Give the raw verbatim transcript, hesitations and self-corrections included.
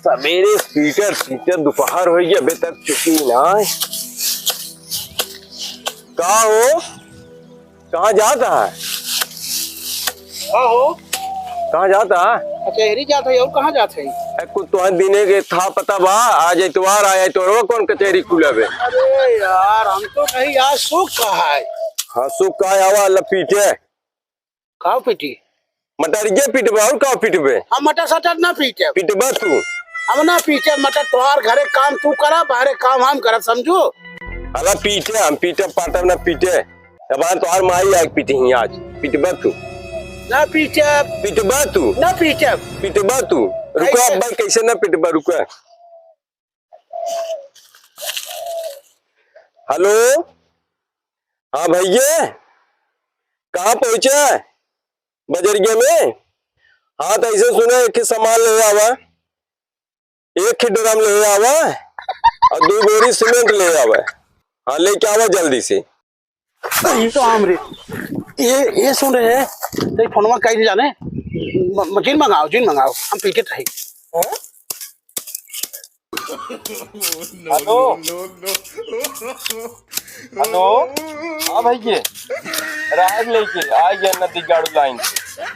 सबेरे पीटत पीटत दोपहर होइ गया, अबे तक छुट्टी ना है। का हो, कहाँ जात है? का हो? कहाँ जात है? कचहरी जात है, और कहाँ जात है? ए, कुछ तो दिने के था पता बा, आज इतवार आया, इतवारवा कौन कचहरी खुला बे? अरे यार, हम तो कही आज सुख का है। हाँ, सुख का है, आवा, ला पीटे। काव पीटी? मटरिये पीटबे, और काव पीटबे? हम मटर सटर ना पीटे। पीटबा तू। हम ना पीटे मटर, तोहार घरे काम तू करा, बाहरे काम हम करब, समझू? अला पीटे, हम पीटे, पाटब ना पीटे। जबान तोहार माई आइके पीटी ही आज। पीटबा तू। ना पीटे। पीटबा तू। ना पीटे। पीटबा तू। रुका, कैसे? अब भाई, कैसे ना पीटबा, रुका। हेलो, हाँ भैया, कहाँ पहुँचे? बजरिया में? हाँ, तो ऐसे सुना, एक ठे सामान ले आवा, एक ठे ड्रम ले आवा और दो बोरी सीमेंट ले आवा। हाँ, लेके आवा जल्दी से। ये तो आम रे, ये, ये सुन रहे हैं, तो ये फोनवा कहीं जाने, म-, म-, जिन मंगाओ, जिन मंगाओ, हम पीके रही। हेलो। हेलो। हाँ भैया, राग लेके आ गया नदी गाड़ू लाइन से।